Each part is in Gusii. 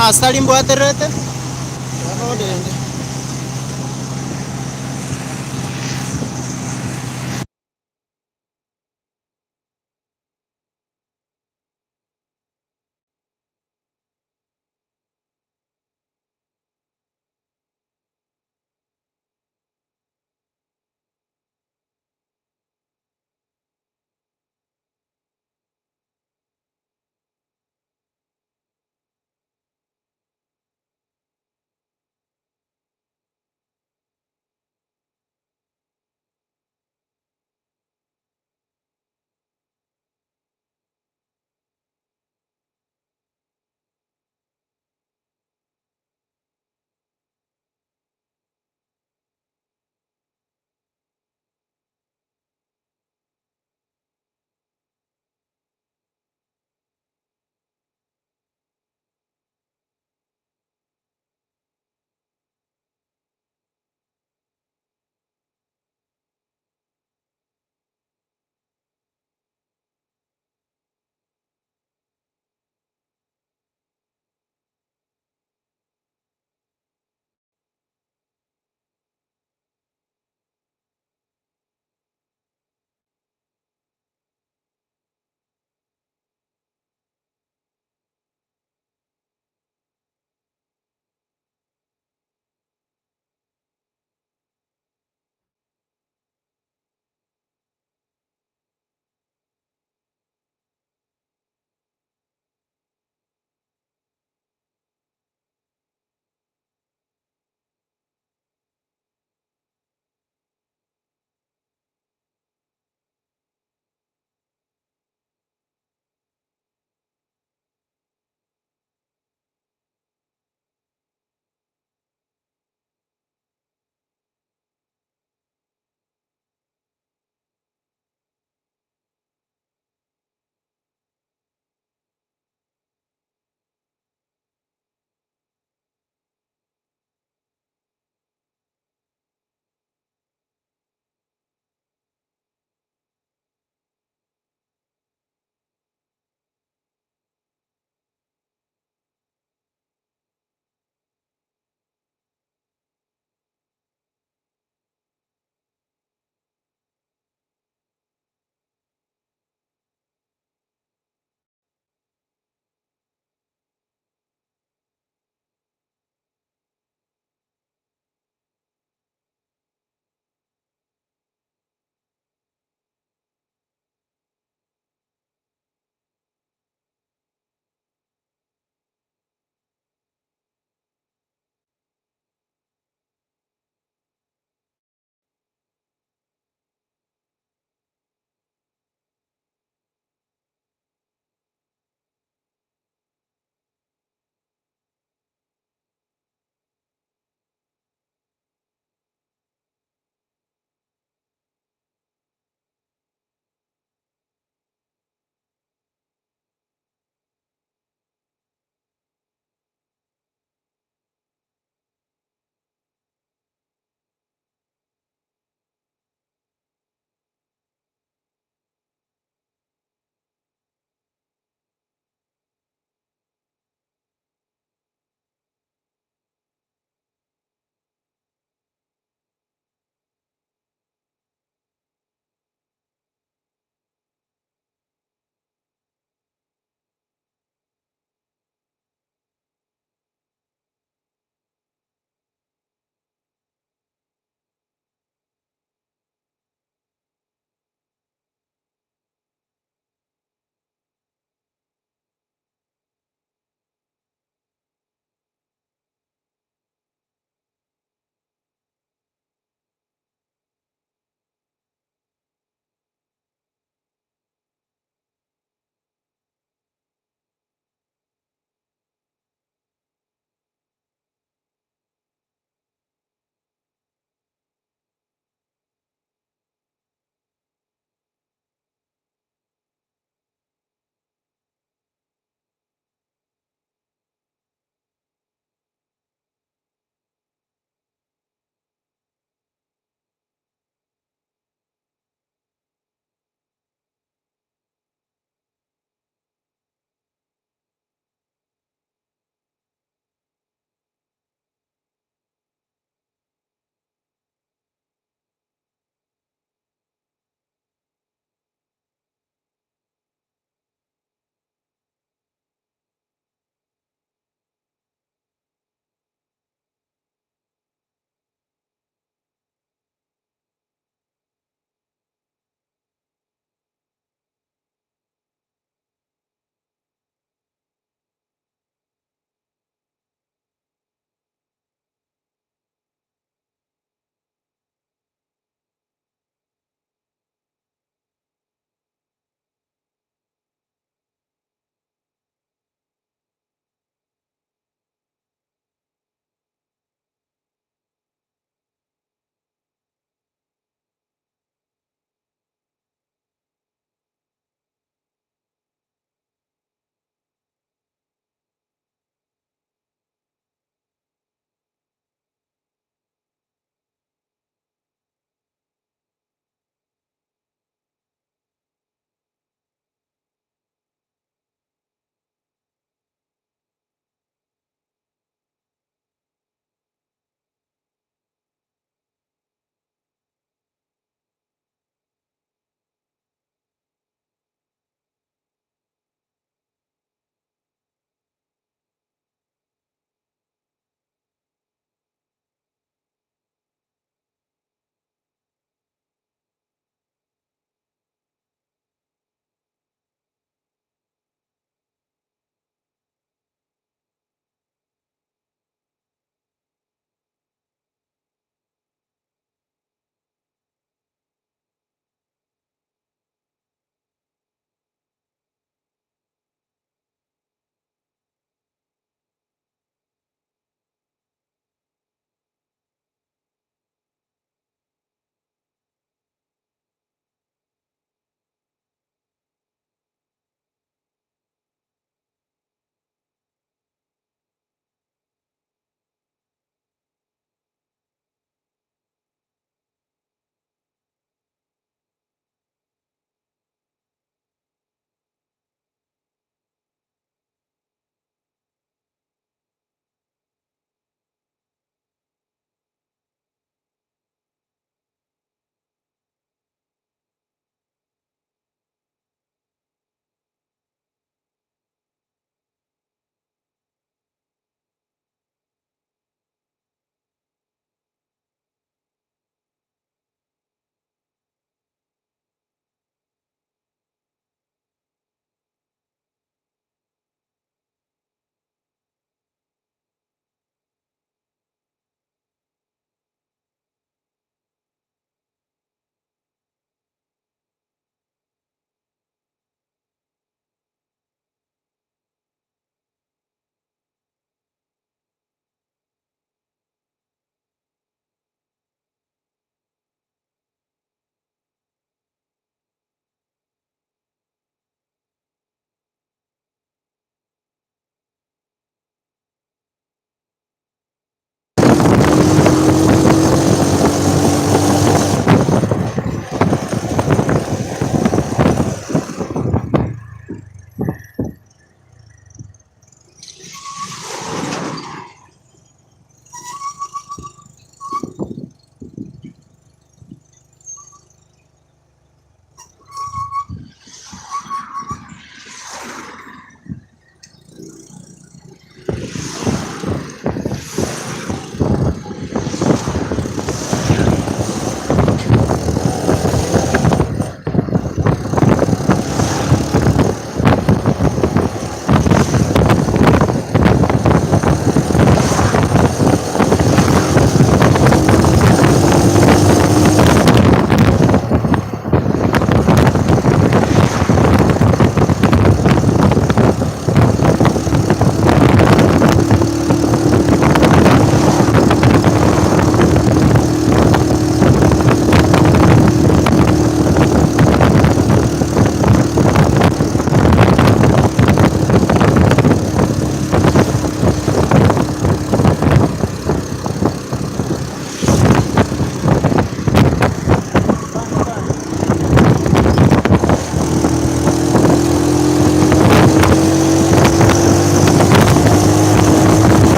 Bono ase tari mbwatererete, tiga nondende.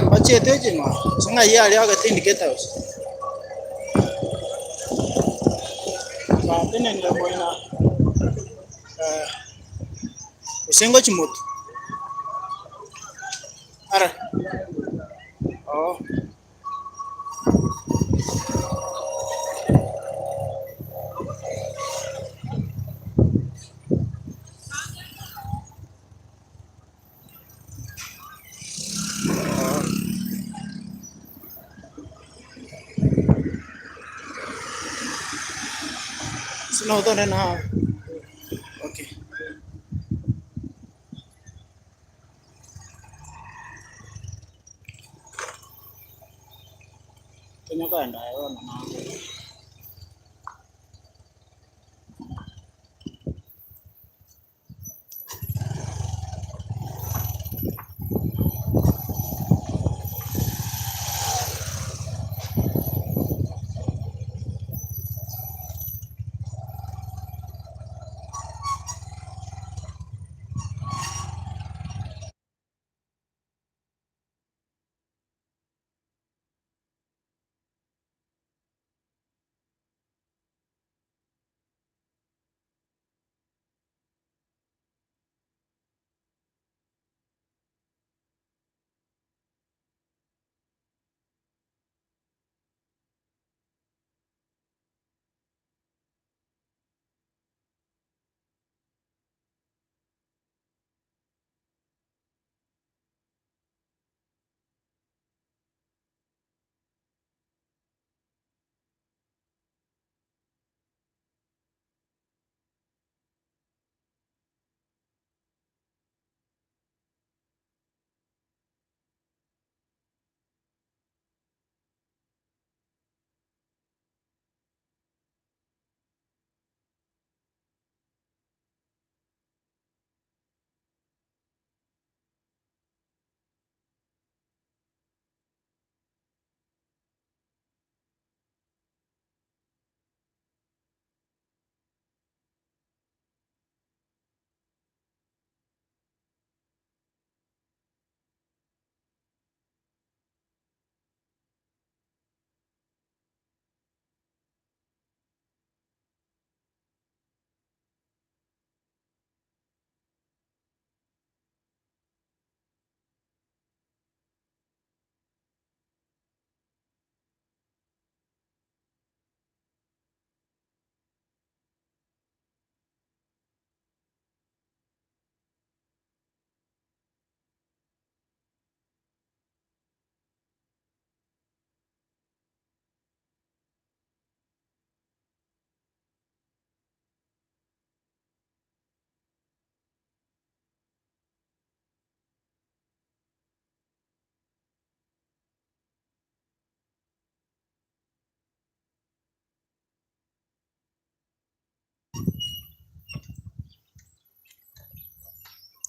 Mbachiete eching'o, gose ng'ai aria agete indicator gose? Batenenire moino gose ngochia motwe? Ara oo. Okay. Tonya kogenda aye bono naende.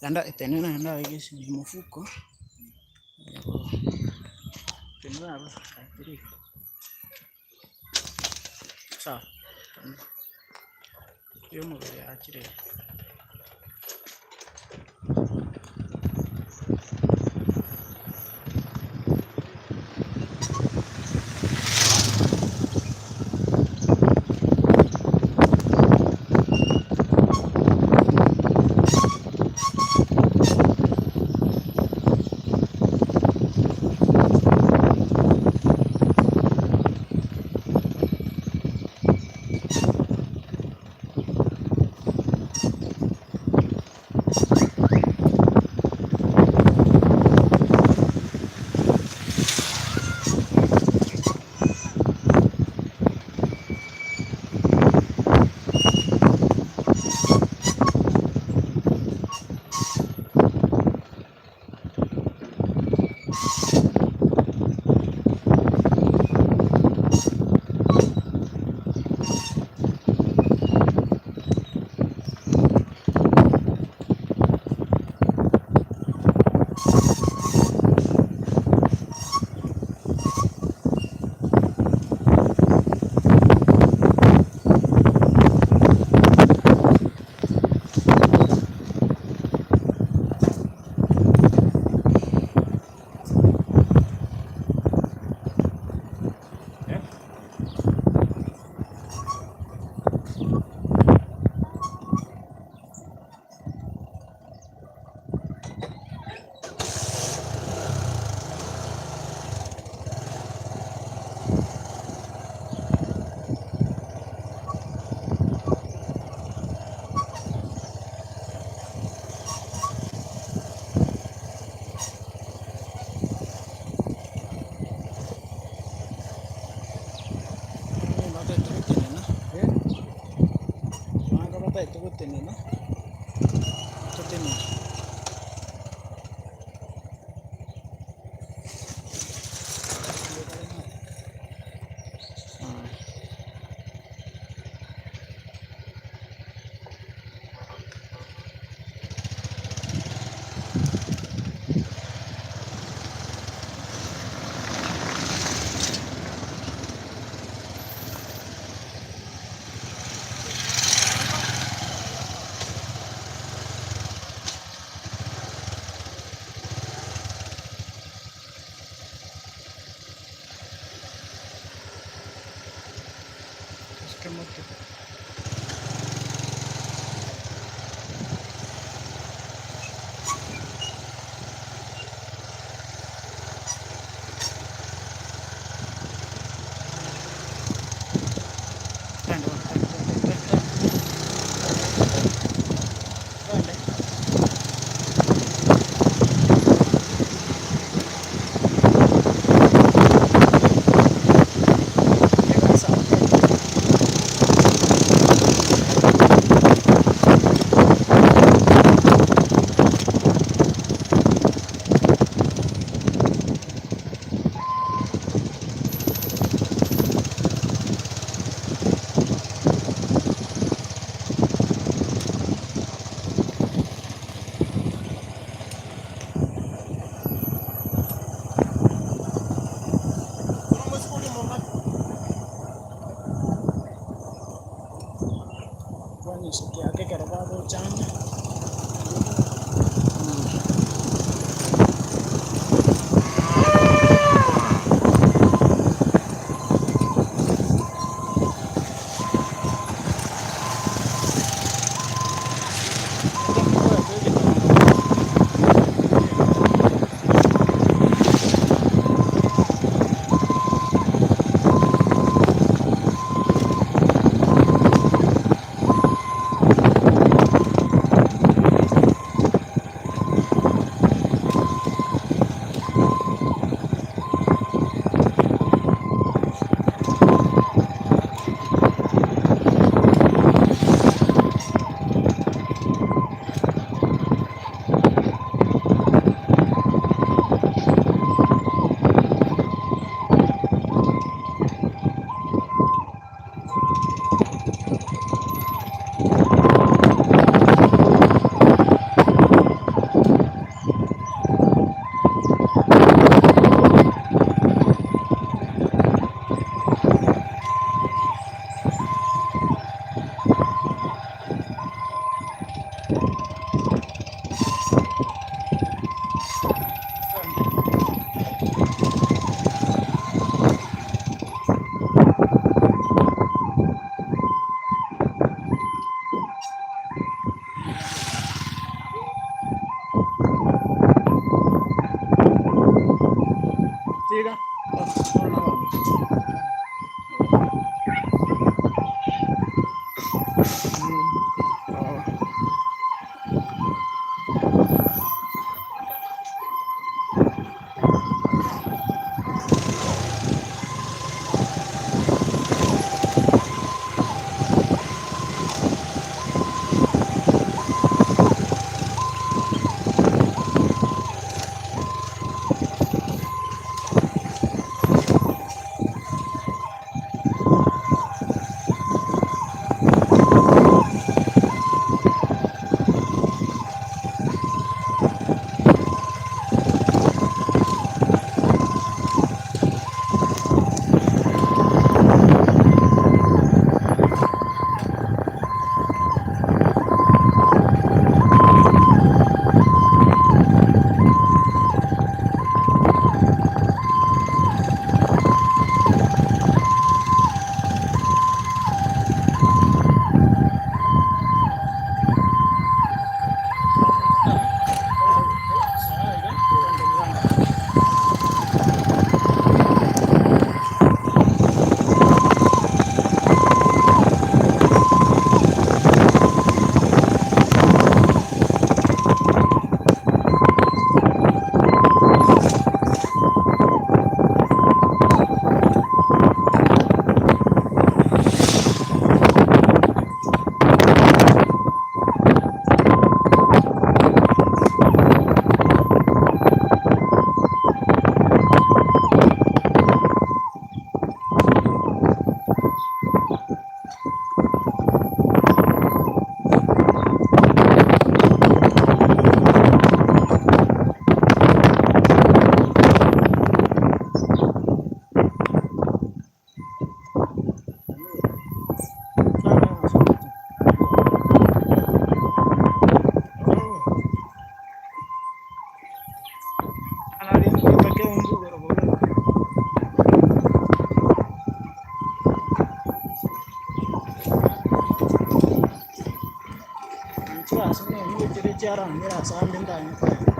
Enda etenena naende aye esimi mofuko, tenena abwo sawa, y'omobere yachire. Togotenena, totenene. Tosuke motwe. Twende bono, twende, twende, twende, twende. Twende. Egasi ake. Kwanyisa ekiagera ekero bagocha ang'e. Tiga. Chiarang'ire ase ande ntanye kogenda.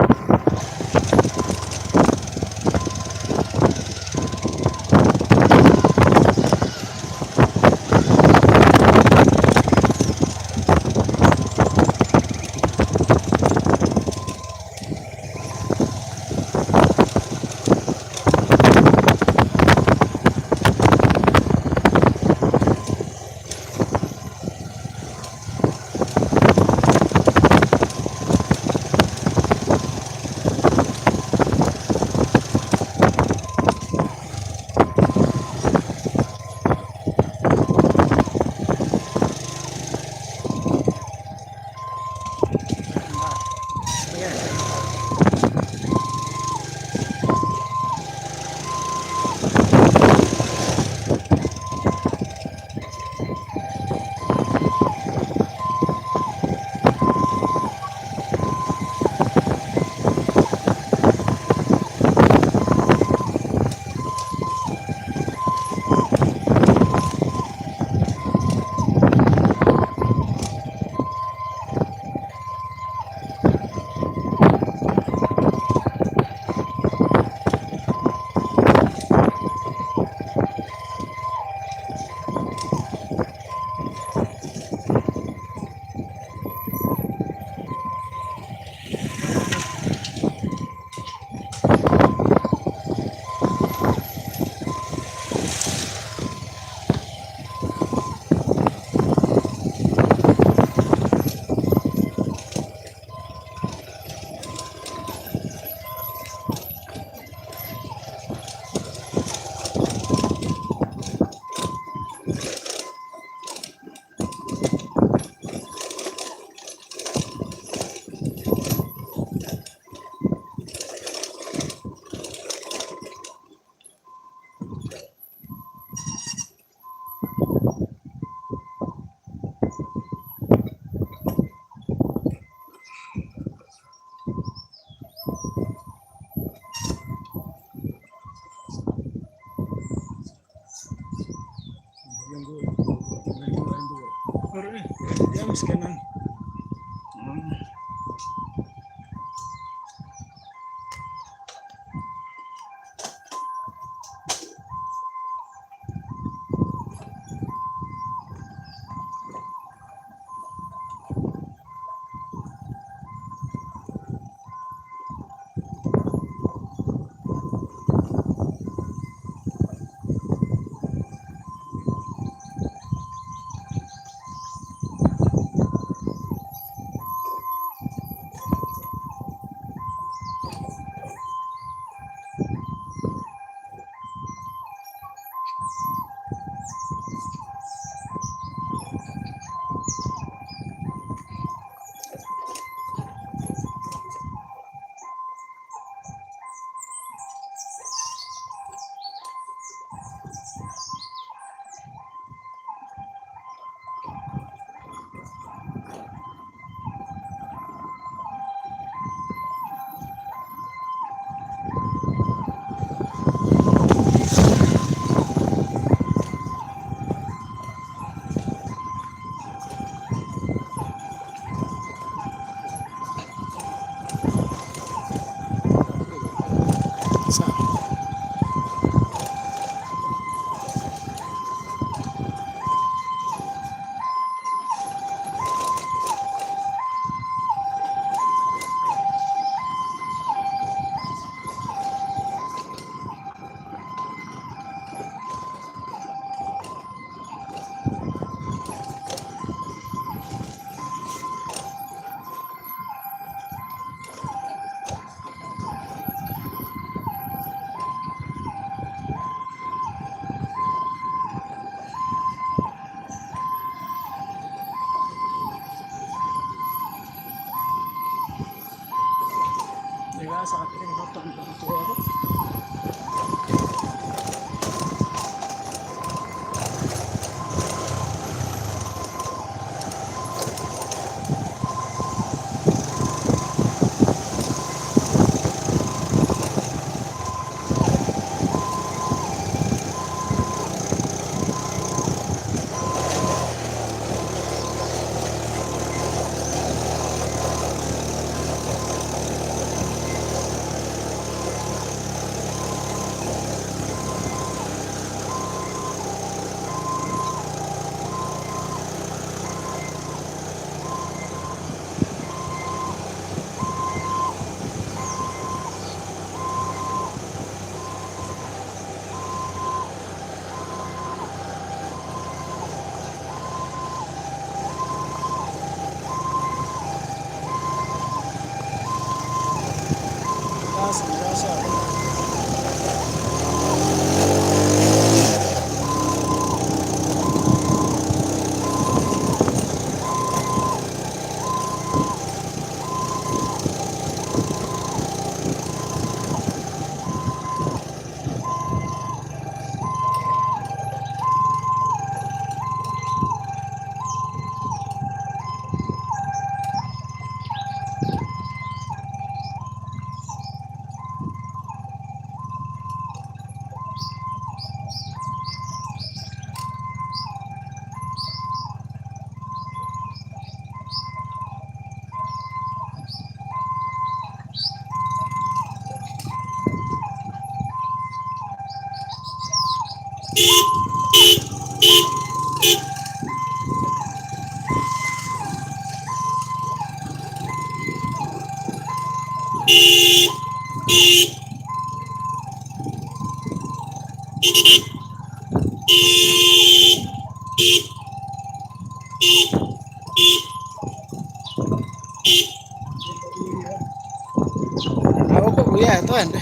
Nabo okobuya aye toende.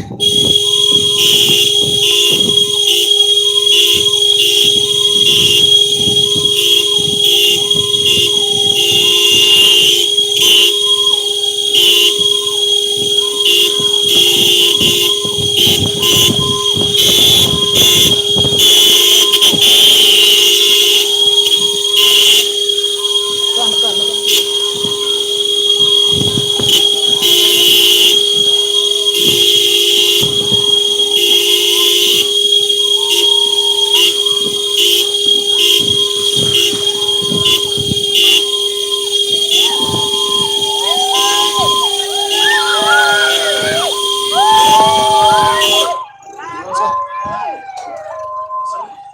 Twende twende twende.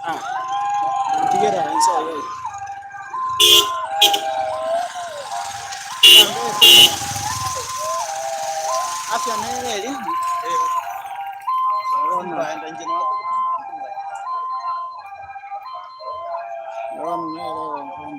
Ah, tigera inse aye. Afya nere eri. Bono nere ogonkwana.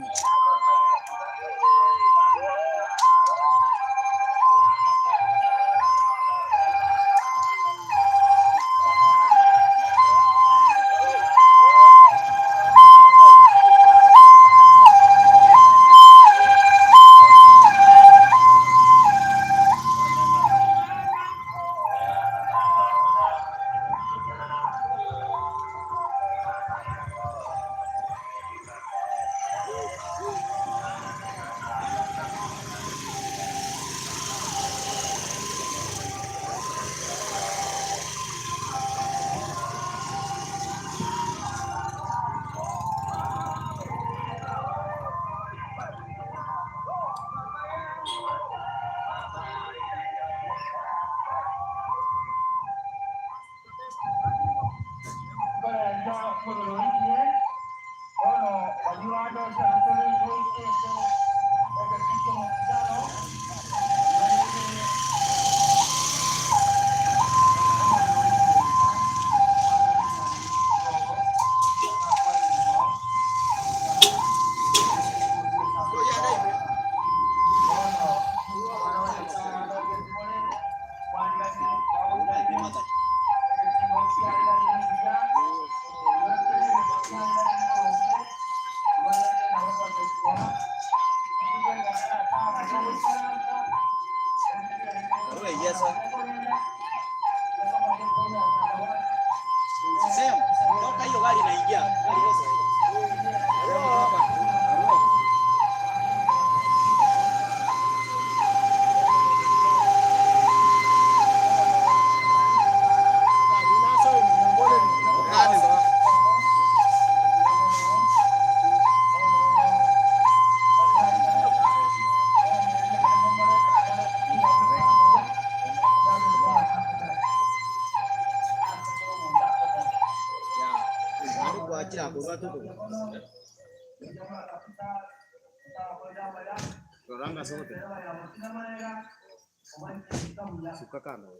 Nkorenta omorero Bono bayio badoche ase tore goika ase egetii ki'omokutano, barenge omorero oikereka, Bono abaroche more, kwariganire, egetingo kiariganire buya. Toka hiyo gari inaingia. Suka kando.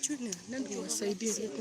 Junior, nenda uwasaidie.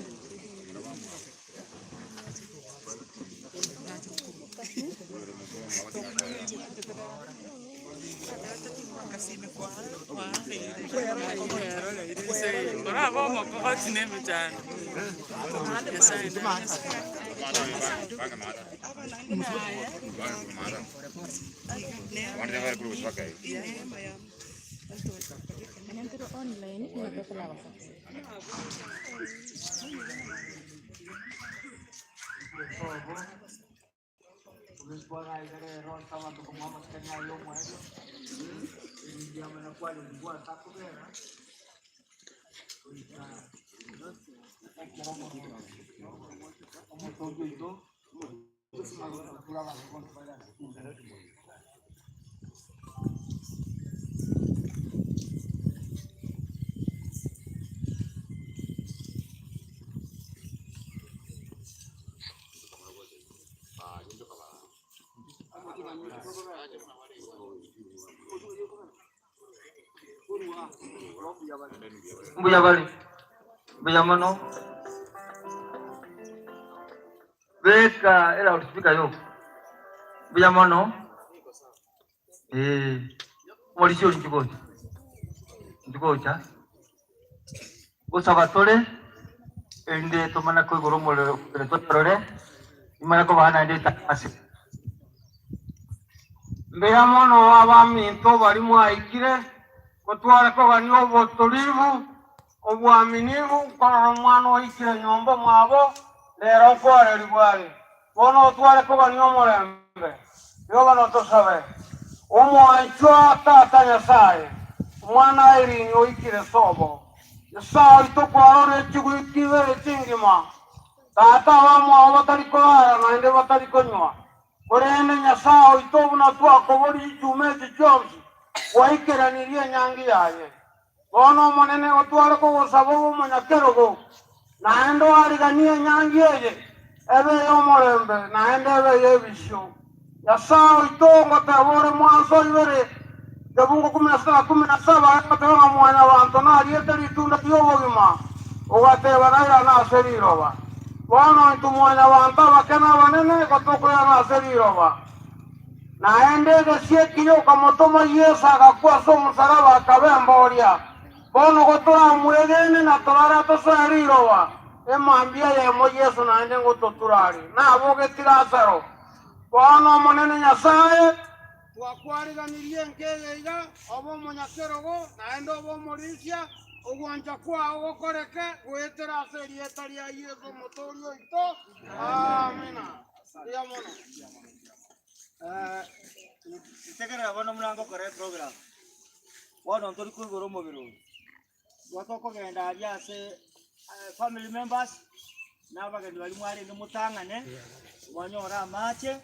Mbuya bare, mbuya mono. Beka eloudspeaker yoka. Mbuya mono. Eh, omorisia oria inchuo gocha, inchuo gocha. Gosaba tore, erinde tomanye koigora omorero ere toyorore, imanye kobaa naende etanasi. Mbuya mono abaminto baria mwaikire, gotware kogania obotoribu, obwaminifu, nkorora omwana oikire nyomba mwabo, rero nkwarerigwe are. Bono otware kogania omorembe. Igo bono tosabe. Omwanchwa Tata Nyasae, omwana Irene oikire sobo. Nyasae oito kwarorire chigwiki ibere chingima, Tata abamwabo batari korara naende batari konywa. Korende Nyasae oito buna twakoboria chichuma echi chionsi, gwaikeranirie enyangi yaye. Bono Omonene otware kogosaba obe omonyakerogo, naende oariganie enyangi eye ebe ey'omorembe, naende ebe ey'ebisio. Nyasae oito ngoteba ore mwanso ibere, kebungo kumi na sita na kumi na saba, egoteba ng'a Mwanyabanto nariete ritunda ri'obogima, ogateba nairane ase riroba. Bono intwe Mwanyabanto abake na abanene gotokoirana ase riroba. Naende egesie ekiya okamotoma Yeso agakwa ase omosaraba akaba emboria. Bono gotoramwegene na torare tosoe riroba, emambia eyemo Yeso naende ngototurare. Nabogeti Lazaro. Bono Omonene Nyasae, twakwariganirie enka eye iga, obe omonyakerogo, naende obe omorisia, ogwancha kwao gokoreke goetera ase erieta ria Yeso Omotooria oito. Amina. Mbuya mono. Ntegerera bono buna ngokora eprogram. Bono ntori koigora omobere oyo. Igo tokogenda aria ase family members, na abageni baria mwarenge motang'ane, mwanyore amache,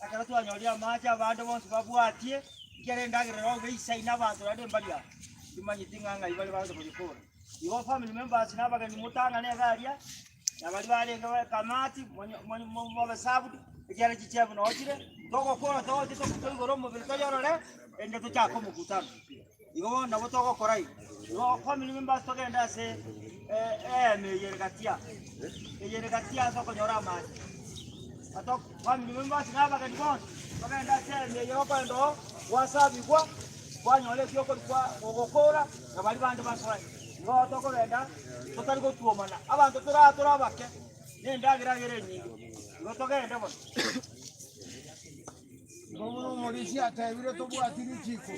ekero twanyorire amache abande bonsi babwatie, ekiagera endagera ero eisaine abanto naende mbaria aa, timanyeti ng'a ng'ai bare bagocha koyekora. Igo family members na abageni motang'ane iga aria, na baria barenge ekamati mobe served, ekiagera chichef noo chire, togokora togocha toigore omobere toyorore, erinde tochake omokutano. Igo bono nabo togokora igo. Igo family members togende ase eema eye ere gati aa, eye ere gati aa ase okonyora amache. Ato family members na abageni bonsi, togende ase eema eye okoenda oo, gwasabigwa, kwanyora eki okoria kwa ogokora, na baria bande basoe. Igo tokogenda totari gotuomana, abanto tore aa tore abake, na endagera ere enyinge, igo togende bono. Igo buna omorisia atebire, Tobwati richiko,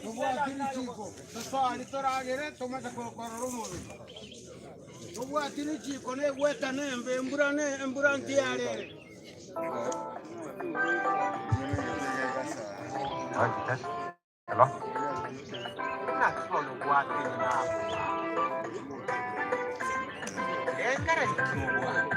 tobwati richiko, tosoani toragere tomanye korora omobere. Tobwati richiko negwetana embe, embura ne embura ntiyarere. Naki bono gwatenena abwo? Rengereria ki obwate.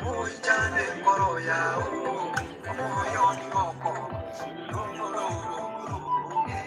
Moichane enkoro yao, omoyo nigo okoba nomororo omoronge.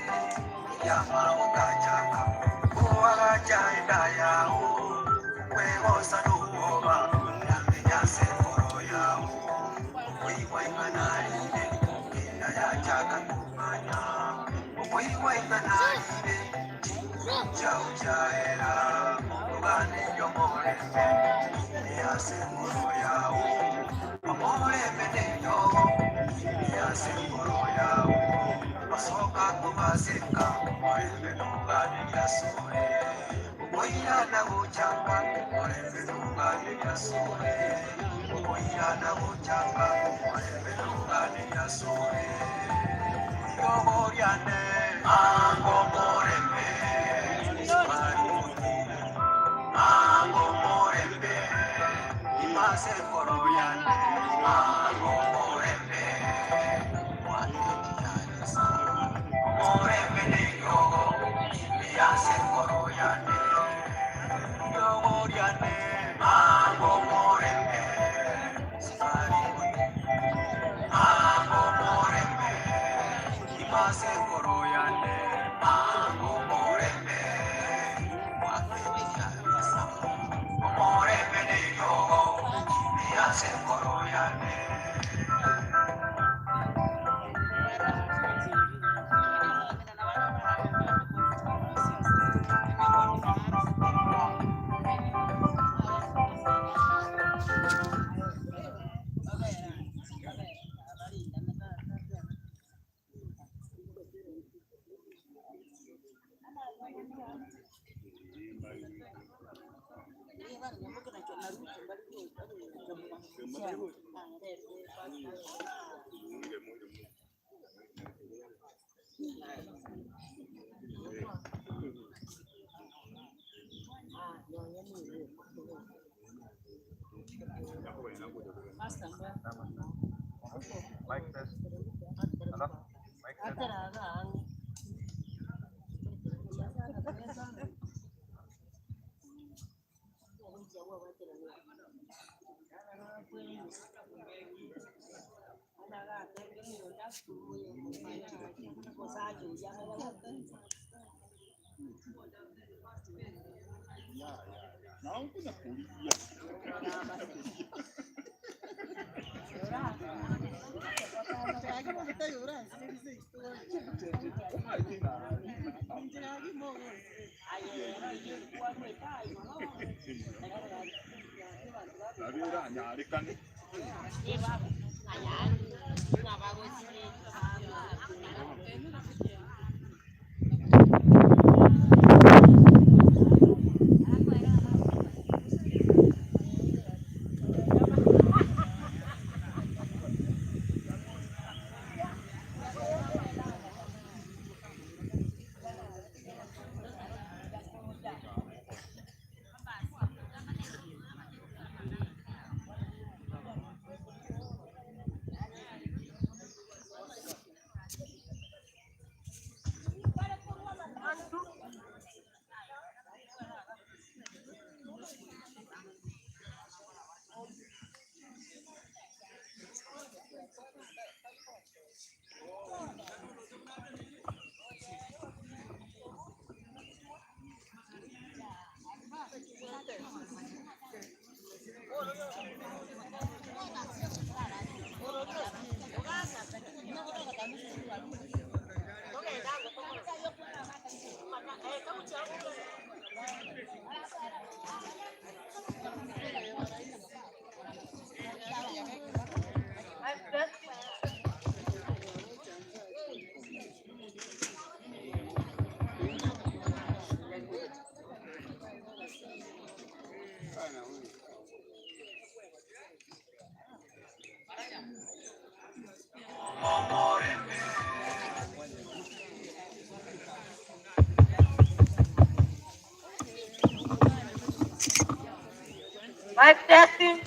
Mic testing.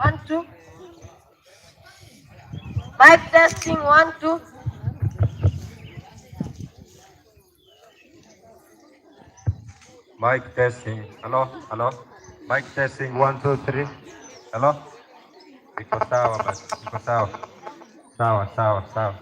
One, two. Mic testing. One, two. Mic testing. Hello, hello. Mic testing. 1 2 3. Hello. Iko sawa basi. Iko sawa. Sawa, sawa, sawa.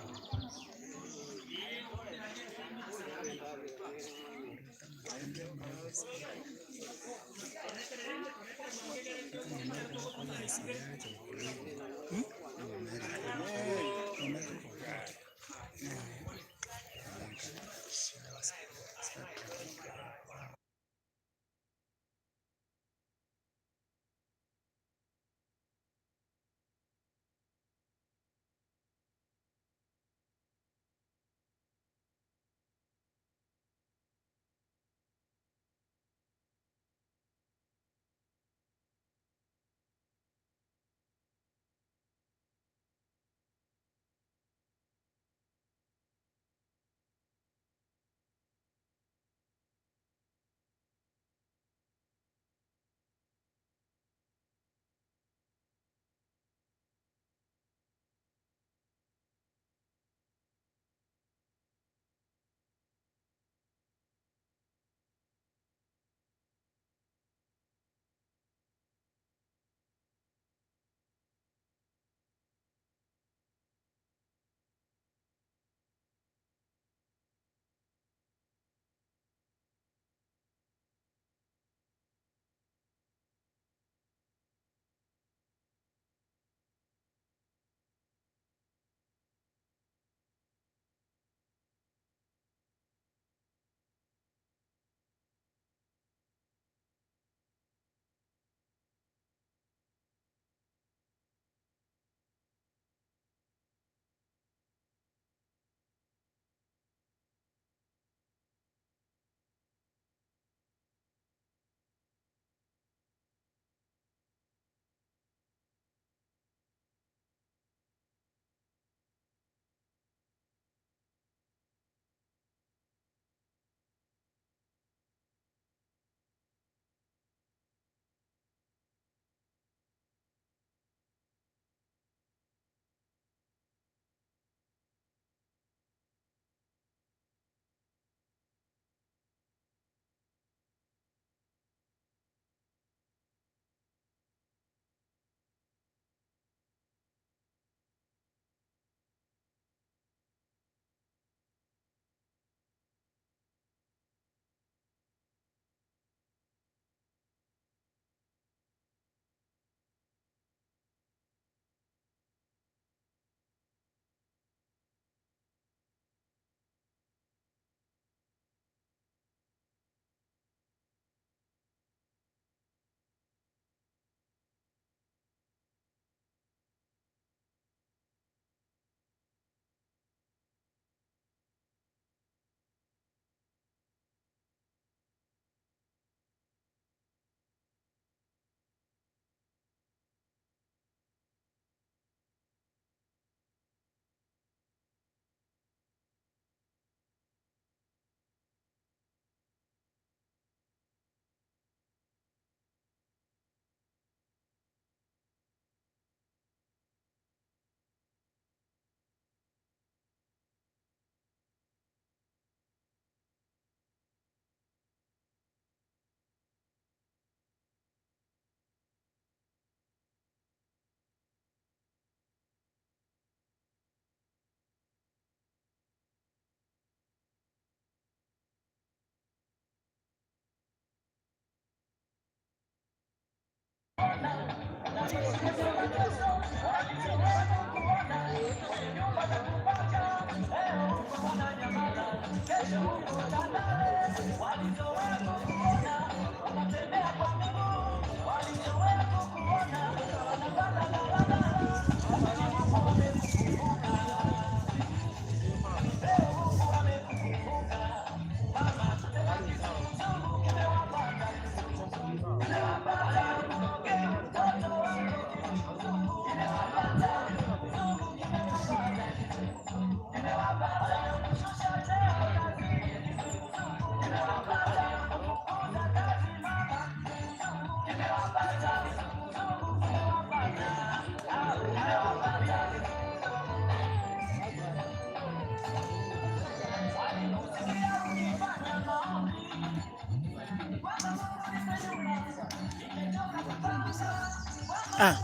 Ah.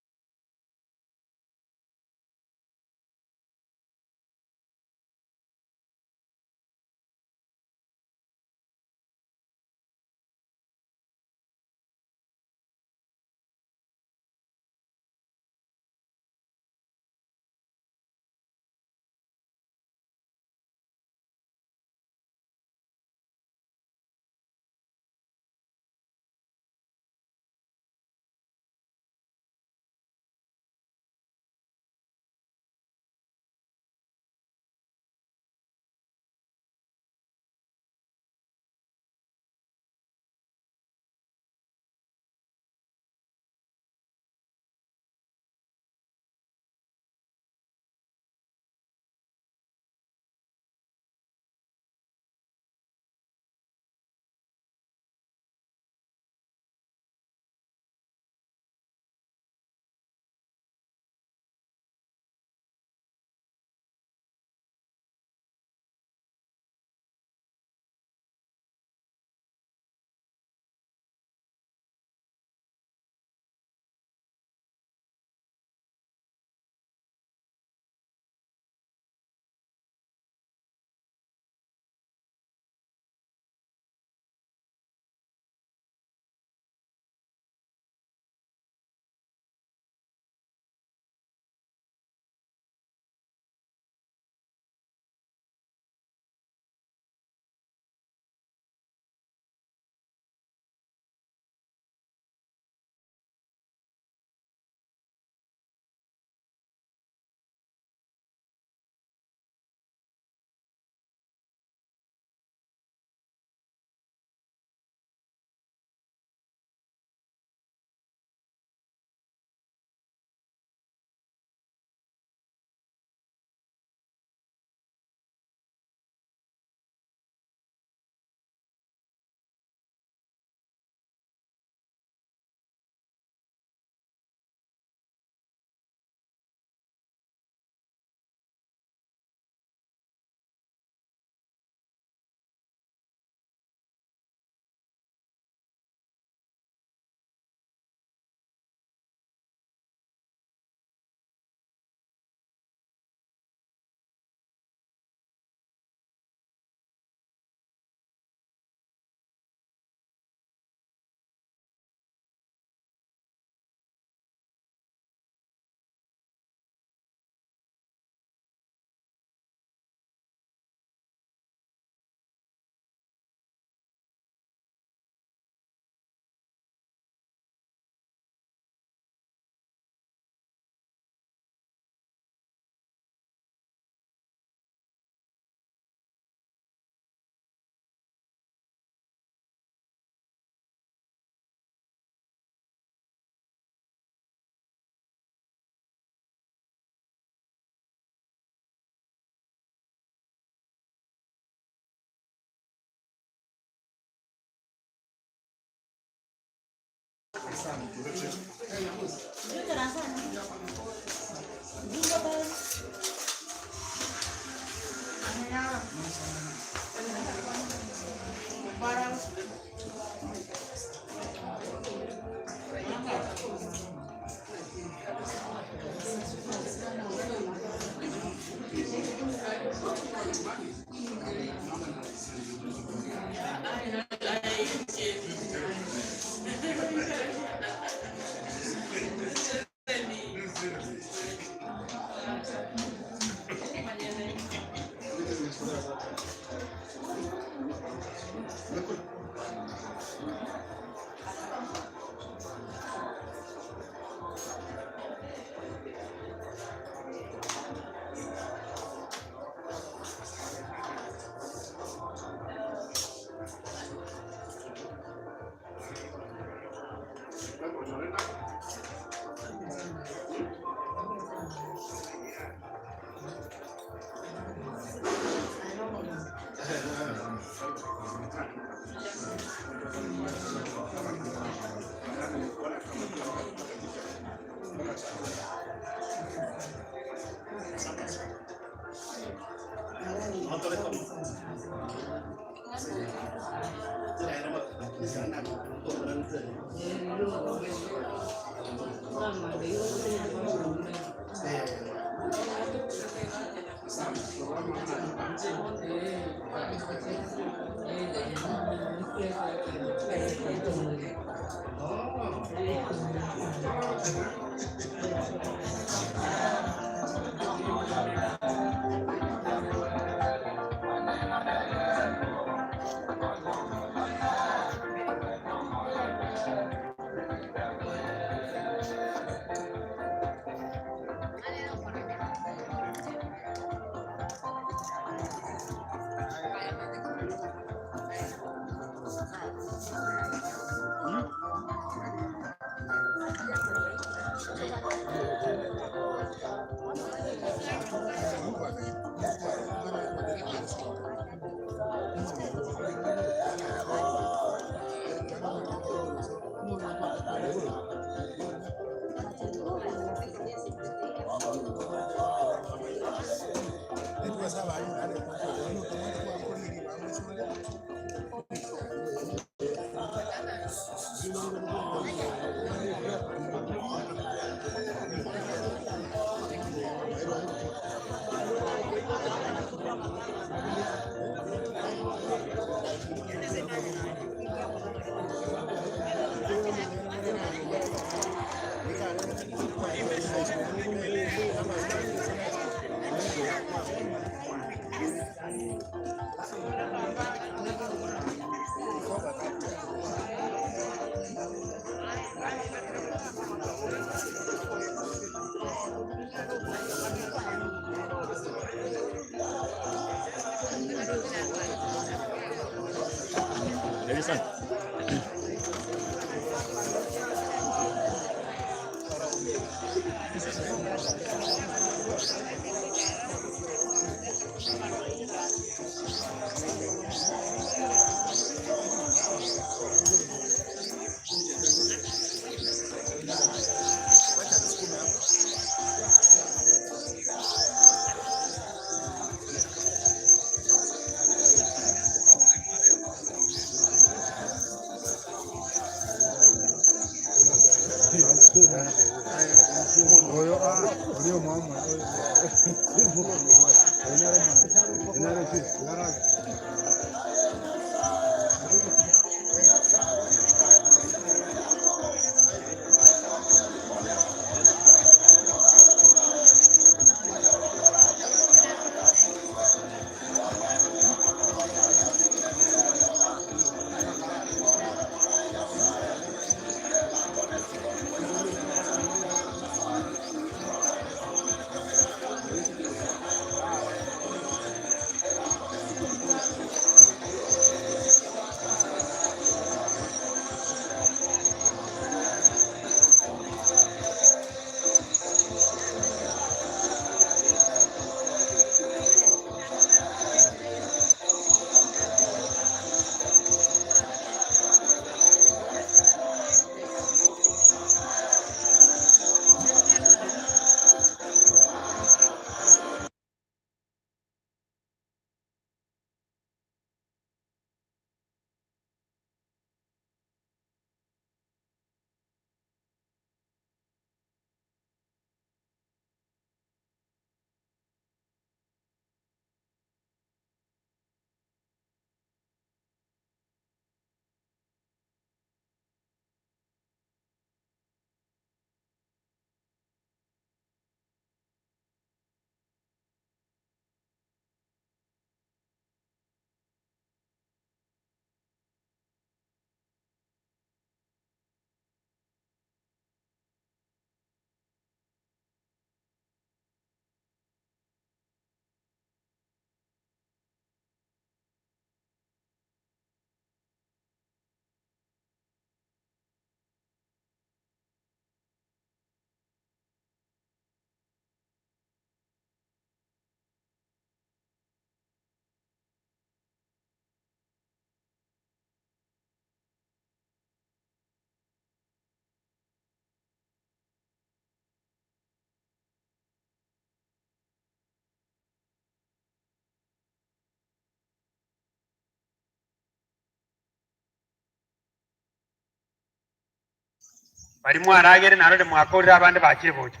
Baria mwaragere narore mwakorire abande bachire gocha.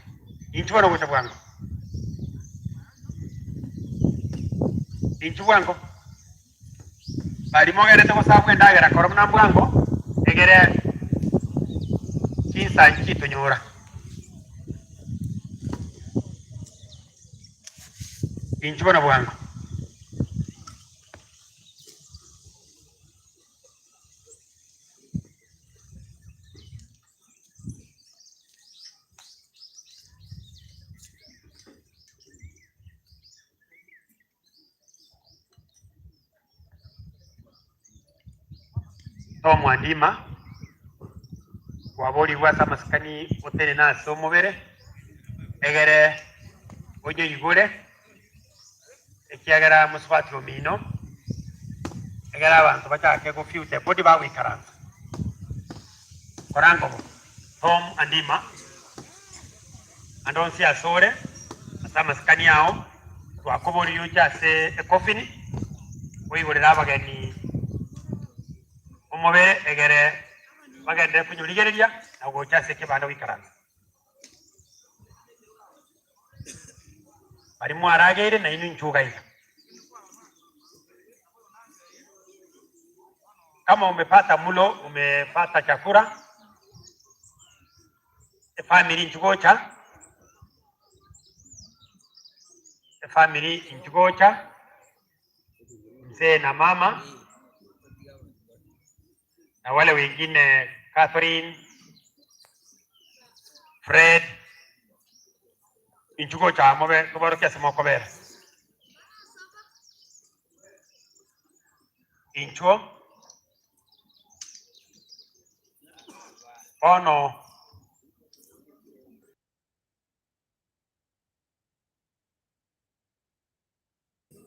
Inchuo bono gocha bwango. Inchuo bwango. Baria mogenderete gosabwa endagera kora buna mbwango, egere chinsa nchitonyora. Inchuo bono bwango. Tom Wandima, kwaborigwe ase amasikani otenene ase omobere, egere onyoigure, ekiagera mosubati omino, egere abanto bachake go feel the body bagoikaransa. Kora nkobo, Tom Andima. Ande onsi asore, ase amasikani ao, twakoboririe oche ase ekofini, oigorere abageni omobere, egere bagenderere konyorigereria na gocha ase ekebanda goikaransa. Baria mwarageire nainwe inchuo iga iga. Kama umepata mulo, umepata chakula, Efamiri inchu gocha, efamiri inchu gocha, mzee na mama na wale wengine Catherine, Fred, inchu gocha mobe toborokie ase mokobera. Inchuo. Bono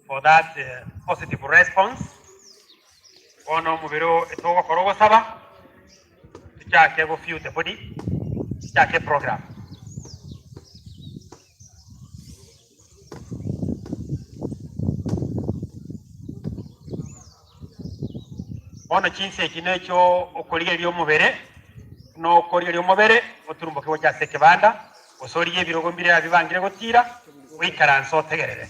for that positive response, bono omobere oo togokora ogosaba, tochake go fill the body, tochake eprogram. Bono chinsa echi nechio okorigereria omobere, buna okorigereria omobere, oturumboke gocha ase ekebanda, gose origie ebirogo mbire abibangire gotiira, oikaranse otegerere.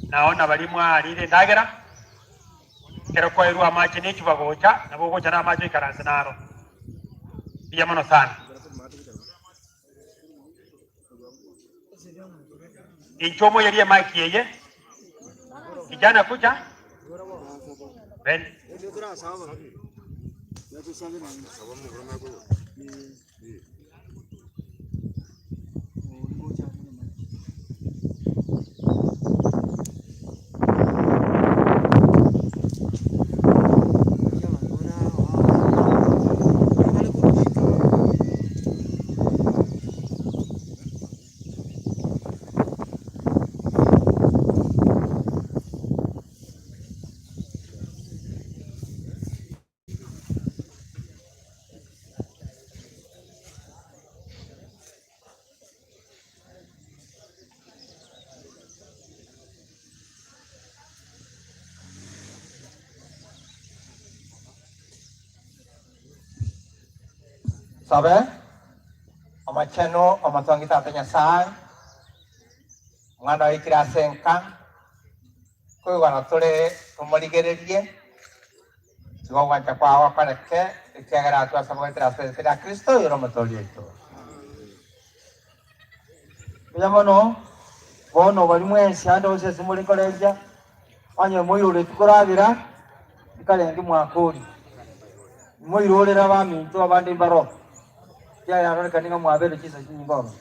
Nao nabaria mwarire endagera, ekero kwairwe amache ne echuba gocha, nabo ogocha namache oikaranse naro. Mbuya mono sana. Inche omoyerie emic eye. Kijana kuja. Ben. Sabe, Omochenu, Omotongi Tata Nyasae, Omwana oikire ase enka, Nkoigwana tore tomorigererie, Tiga ogwancha kwao gokoreke, ekiagera twasaba goetera ase erieta ria Kristo, oyore Omotoori oito. Mbuya mono, bono baria mwensi ande onsi ase more nkorengia, onye moiroretie koragera, nkarenge mwakoria. Moirorere abaminto abande mbaroo, ekiagera arorekane ng'a mwabeire chinsa chinyinge ororo.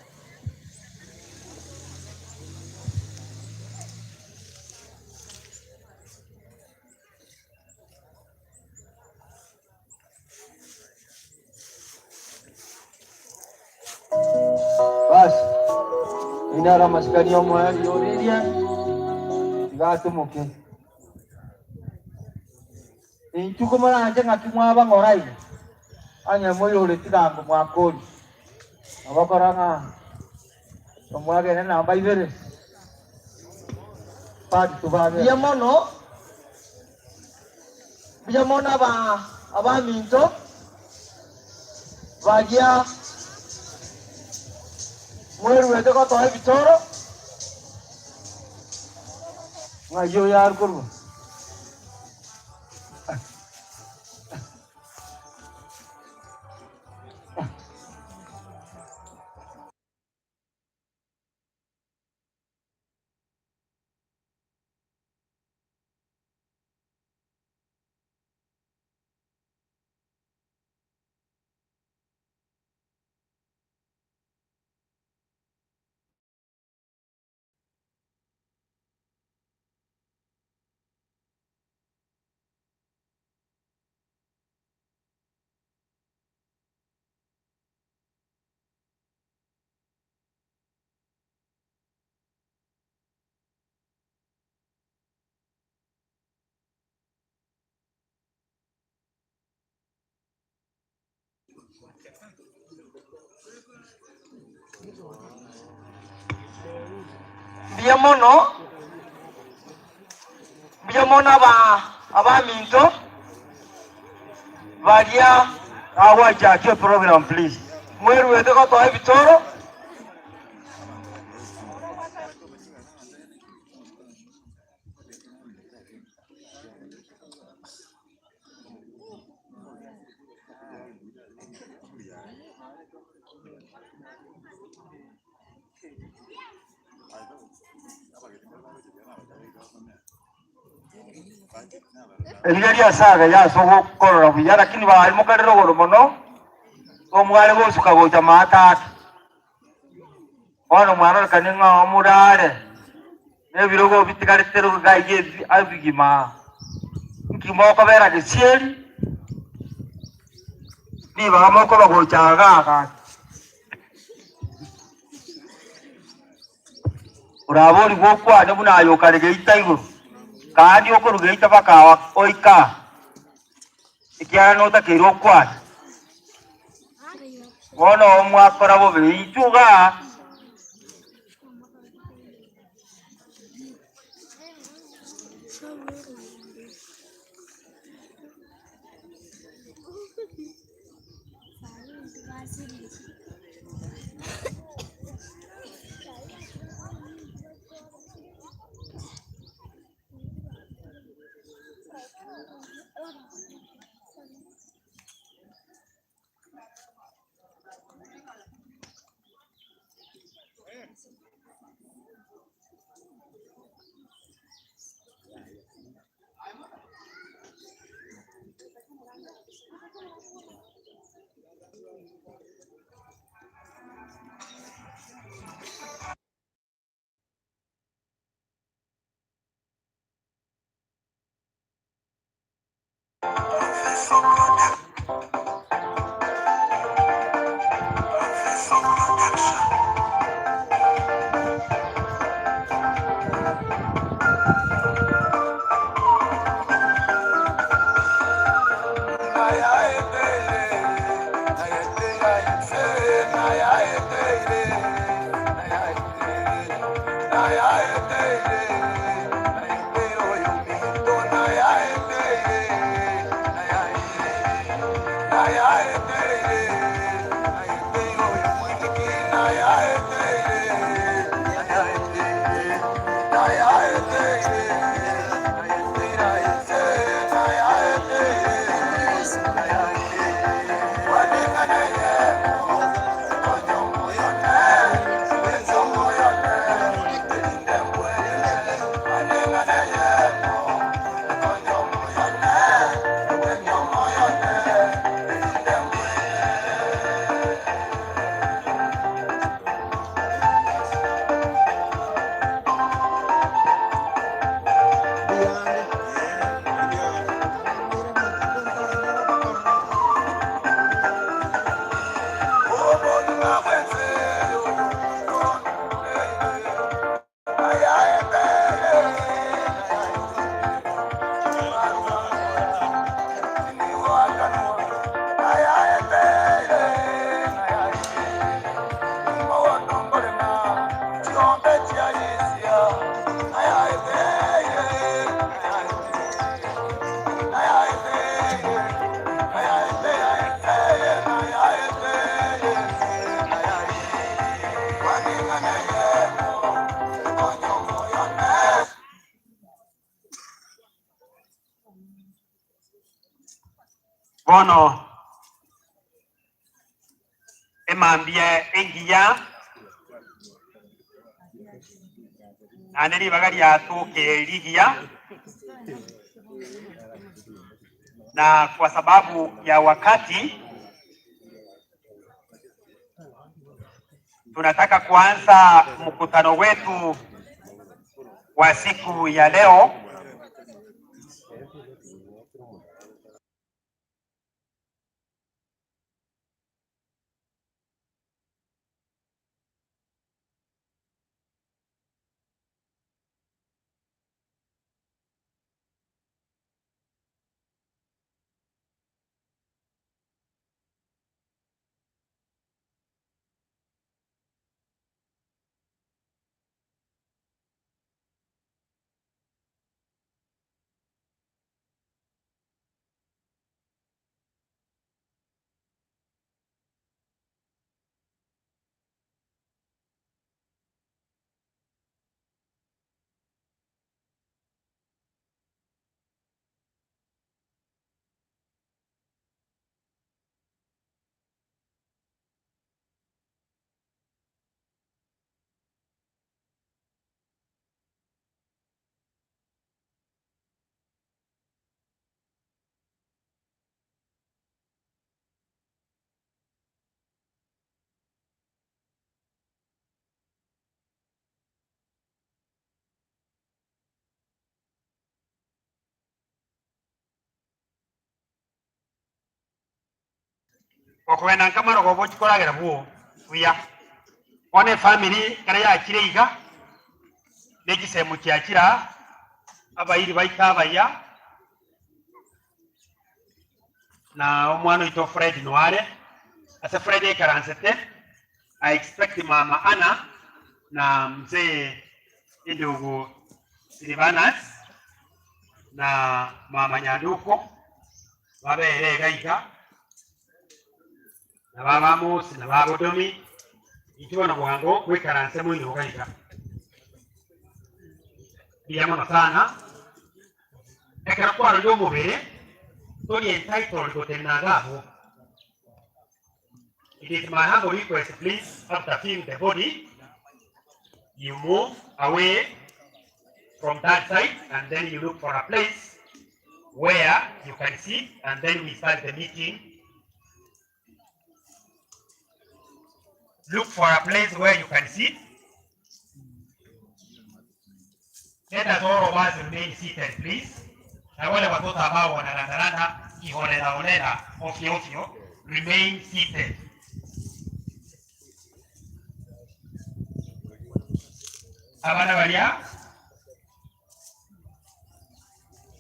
Basi, eyio naro amasikani y'omoerio oririe, tiga atomoke. Inchuo komoranche ng'aki mwaba ng'ora iga, onye moiroretie gango mwakoria, nabakora ng'a omwagene namba ibere, part two bagende. Mbuya mono, mbuya mono aba. abaminto baria mweruete gotoa ebitoro. Ng'ai oyo are korwa? Mbuya mono, mbuya mono aba abaminto baria Agwachake program please. mweruete gotoa ebitoro. Eriria riasaga ase ogokorora buya, lakini baimokerire rogoro mono, omware gosuka gocha maate ake. Bono mwarorekane ng'a omorare, na ebirogo bitigarete iga iga ebigima. Nki mokobera gesieri? Ribaga mokoba gocha iga iga. Oraborigwe okwane buna aye okare geita igoro, kandi okorwa geita mpaka oike aa, ekiagera notakeire okwane. Bono mwakora bobe, inchuo igaa. Bono emambia engiya naende ribaga riatokire rigiya, na kwa sababu ya wakati tunataka kuanza mkutano wetu wa siku ya leo. Okogenda nkamara ogochia koragera bwo buya. Bono efamiri ekero yachire iga, ne chisemo chiachire aa, abairi baito abaya, na omwana oito Fred noare, ase Fred aikaransete, I expect mama Anna na mzee endugu Silvanus na mama Nyanduko babere iga iga, na baba Amosi na baba Odomi, intwe bono bwango goikaranse moino iga iga. Mbuya mono sana. Ekero kwarorire omobere, tori entitled gotenena iga abwo. It is my humble request please after seeing the body, you move away from that side and then you look for a place where you can sit and then we start the meeting. Look for a place where you can sit. Let us all of us remain seated please. Na wale watoto ambao wanarandaranda kiholela holela ovyo ovyo, remain seated. Abana baria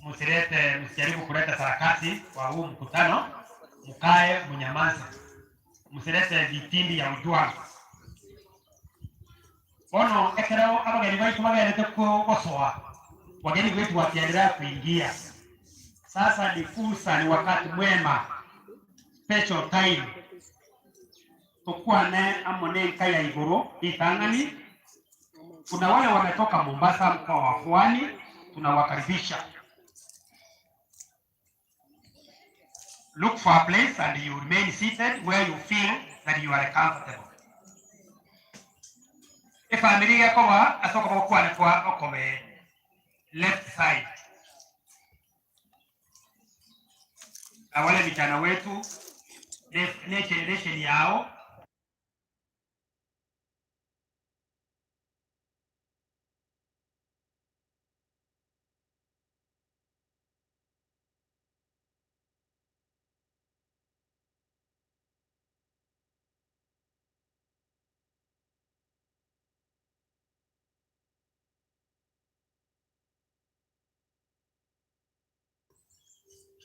msilete, msijaribu kuleta sarakasi kwa huu mkutano, mkae mnyamaze, msilete vitindi ya ujwanga. Bono ekero abageni baito bagenete gosoa, wageni wetu wakiendelea kuingia, sasa ni fursa, ni wakati mwema, special time tokwane amo ne enka ya igoro ritang'ani. Kuna wale wametoka Mombasa, mkoa wa Pwani, tunawakaribisha. Look for a place and you remain seated where you feel that you are comfortable. Efamiri gekoba ase okoboko kwane kwa okobee, left side. Na wale vijana wetu ne generation yao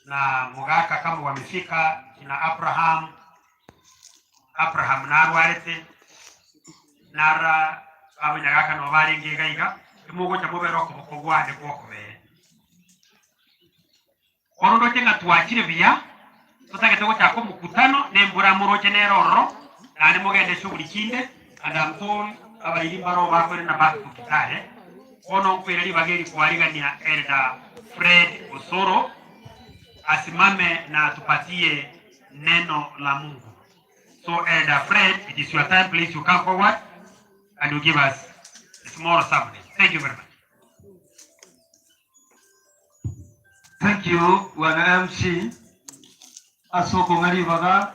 na mugaka kama wamefika kina Abraham Abraham narwarete nara abanyagaka no barenge iga iga emogocha mobere okoboko gwane gwokobere bono ndoche ng'a twachire buya totagete gochaka omokutano na embura moroche nere ororo naende mogende shughuli chinde and I'm told abairi mbaro bakorire na back to Kitale bono nkoira ribaga eri kwarigania Elder Fred Osoro. asimame na atupatie neno la Mungu. So Elder Fred, it is your time, please you come forward and you give us a small sermon. Thank you very much. Thank you bwana MC ase okong'a ribaga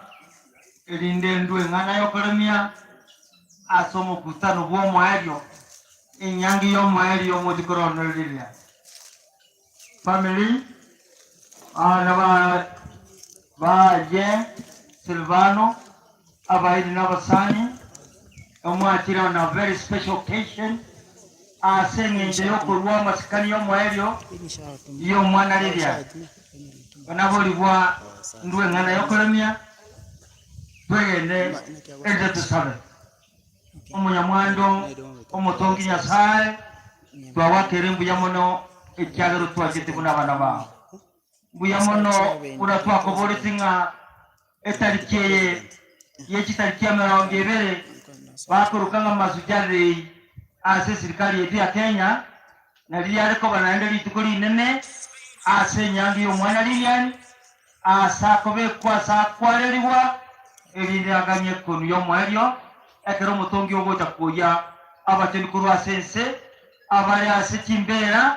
erinde ndue eng'ana y'okoremia ase omokutano bw'omoerio, enyangi y'omoerio omochie koronereria. Family, abana ba baye Silvano, abairi na abasani, omwachire on a very special occasion ase eng'encho y'okorua amasikani y'omoerio y'omwana riria. Naborigwa ndue eng'ana y'okoremia, twegene erinde tosabe. Omonyamwando omotongi Nyasae, twagwakeire mbuya mono ekiagera otwanchete buna abana bao. Mbuya mono buna twakoboretie ng'a etariki eye ye chitariki emerongo ebere bakoroka ng'a Mashujaa Day ase esirikari yaito ya Kenya, na riria rikoba naende rituko rinene ase enyangi y'omwana Lilian, Aase akobekwa ase akwarerigwa, erinde aganye ekonu y'omoerio, ekero omotongi ogocha koyia abachenu korwa ase ense, abare ase chimbeera,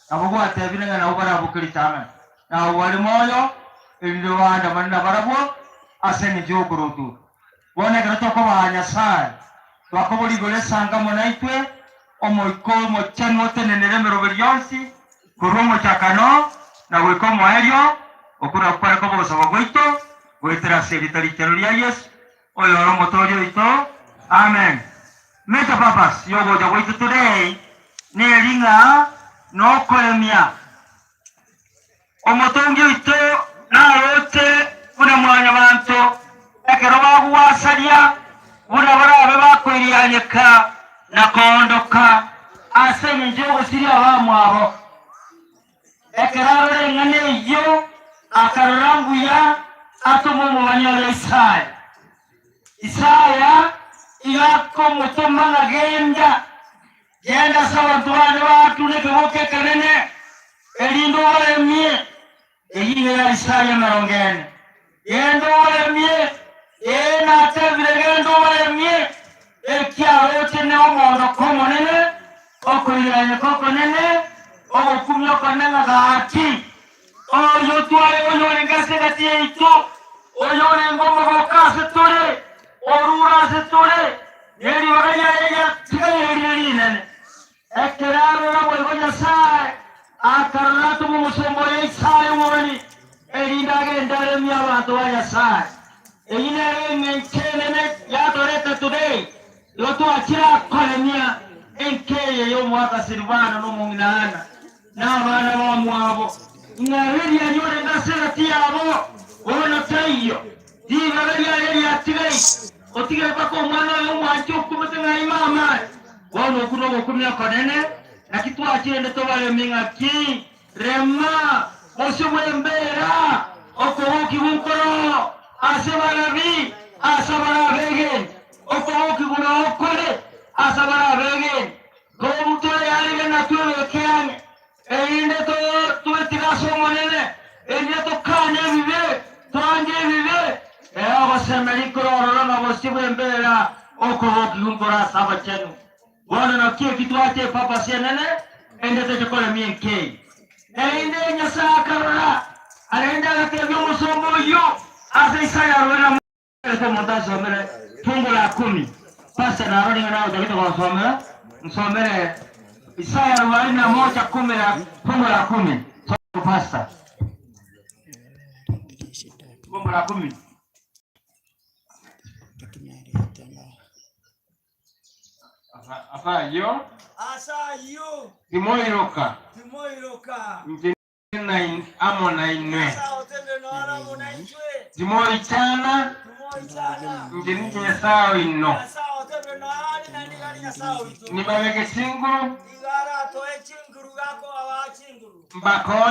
nabo gwatebire ng'a nabwo baraboke ritang'ani, na abwo bare moyo, erinde baandamane nabarabwo ase engencho y'okorotwa. Bono ekero tokobaa Nyasae, twakoboria igoro esangamo naintwe, Omoika Omochenu otenenere emeroberi yonsi, korwa omochakano na goika omoerio, okwo nakwo kware koba ogosaba gwaito, goetera ase erieta richenu ria Yeso, oyore Omotooria oito. Amen. Major purpose y'ogocha gwaito today neri ng'a nokoremia Omotongi oito naroche buna mwanyabanto ekero bagwasaria, buna barabe bakoirianyeka na koondoka ase engencho y'ogosiria abamwabo. Ekero arora eng'ana eyio, akarora mbuya atome omobani oria Isaya. Isaya iga akomotoma ng'a genda, Genda ase abanto baane baatune ekegoko ekenene, erinde obaremie. Eyio nigo yare Isaya emerongo ene. Genda obaremie, ee, natebire, genda obaremie, ekiaroche ne omoondoko omonene, okoiranyeka okonene, ogokumia okonene ng'a gaki, Oyio tware oyorenge ase egati yaito, oyorenge omogooko ase tore, orure ase tore, ne ribaga riaye riatigaire rire rinene. Ekero arora boigo Nyasae akarora atome omosomba oye Isaya omobani, erinde agende aremie abanto ba Nyasae. Eyio nero engencho enene yatoreta today, igo twachire akoremia enka eye y'omwaka Silvano na omong'ina Anna. Na abana bamwabo, ng'a riria riorenge ase egati yabo, bono taiyo, ribaga riaye riatigaire, otigere mpaka omwana oye omwanche okumete ng'a aime amare. Bono okwo nogokumia okonene, naki twachire inde tobaremie ng'aki, rema, bosio bw'embeera, okobokigwa nkoroo ase barabi, ase abarabegeni, okobokigwa noo kore ase abarabegeni. Tobutore arige na twebeke ang'e, erinde twetige ase Omonene, erinde tokane ebibe, twange ebibe. Ee, ogosemeria nkore ororo na obosio bw'embeera, okobokigwa nkore ase abachenu. Bono naki eki twacha epurpose enene, erinde toche koremia enka eye. Erinde Nyasae akarora, arende agatebia omosomba oyio ase Isaya arorire Ekero omonto asomire fungu la kumi, pastor naro nigo nagochagete gosomera, nsomere Isaya arobaini na moja kumi na fungu la kumi. Soma pastor. Fungu la kumi. Ase ayio, Ase ayio timoiroka, timoiroka. inche amo nainwe. Timoichana, inche ninche Nyasae oino. Nibabeke chinguru, mbakonye.